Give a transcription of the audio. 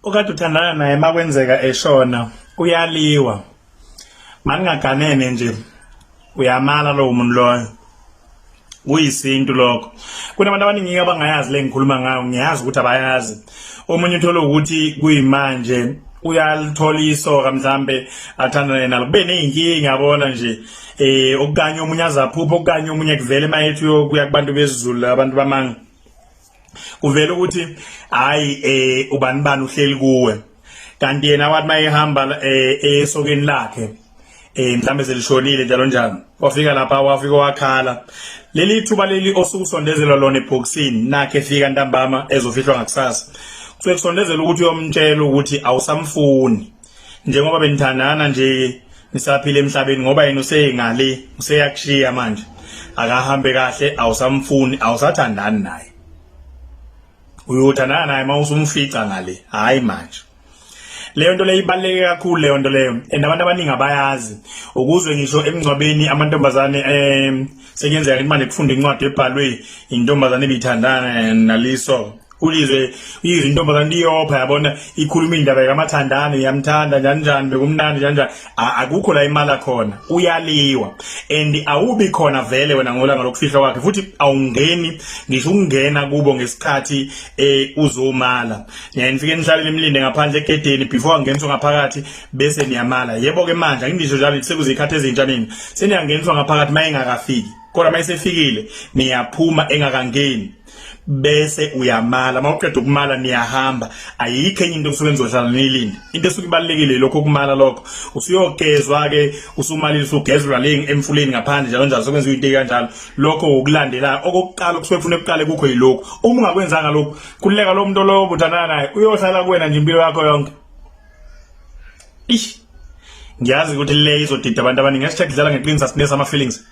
Okade uthandana naye makwenzeka eshona uyaliwa. Maningaganene nje uyamala lowo muntu loyo. Kuyisintu lokho. Kunabantu abaningi abangayazi le ngikhuluma ngayo, ngiyazi ukuthi abayazi. Omunye uthola ukuthi kuyimanje uyalithola isoka mhlambe athandane nalo kube nezinkinga yabona nje okukanye omunye azaphupha okukanye omunye kuvele mayethi uyokuya kubantu besiZulu abantu bamanga kuvela ukuthi hayi ubani bani uhleli kuwe kanti yena wathi mayehamba esokeni lakhe mhlambe selishonile njalo njalo wafika lapha wafika wakhala leli thuba leli osukusondezelwa lona ebhokisini nakhe efika ntambama ezofihlwa ngakusasa kusuke kusondezela ukuthi uyomtshela ukuthi awusamfuni njengoba benithandana nje nisaphila emhlabeni ngoba yena useyengale useyakushiya manje akahambe kahle awusamfuni awusathandani naye uyothandana naye uma usumfica ngale hayi manje leyo nto leyo ibaluleke kakhulu leyo nto leyo and abantu abaningi abayazi ukuzwe ngisho emngcwabeni amantombazane sekuyenzeka ukuthi manje kufunda incwadi ebhalwe intombazane ebithandana naliso ulizwe uyizwe intombazane iyopha yabona ikhuluma indaba kamathandane iyamthanda njani njani bekumnandi njani njani akukho la imala khona uyaliwa and awubi khona vele wena ngolanga lokufihlwa kwakhe futhi awungeni ngisho ukungena kubo ngesikhathi uzomala niyaye nifike nihlale nimlinde ngaphandle egedeni before angeniswa ngaphakathi bese niyamala yebo ke manje angingisho njalo sekuzikhathi ezintsha nini seniyangeniswa ngaphakathi mayengakafiki kodwa mayesefikile niyaphuma engakangeni bese uyamala mawuqeda ukumala niyahamba ayikho enye into okusuke nizohlala niyilinde into esuke ibalulekile lokho kumala lokho usuyogezwa ke usumalile usugezwa le emfuleni ngaphandle njalo njalo sokwenziwa into kanjalo lokho ukulandelayo okokuqala okusuke kufanele kuqale kukho yilokhu uma ungakwenzanga lokhu kuleka lo muntu lowo buthandana naye uyohlala kuwena nje impilo yakho yonke ish ngiyazi ukuthi le izodida abantu abaningi hashtag dlala ngeqiniso asinesa ama feelings.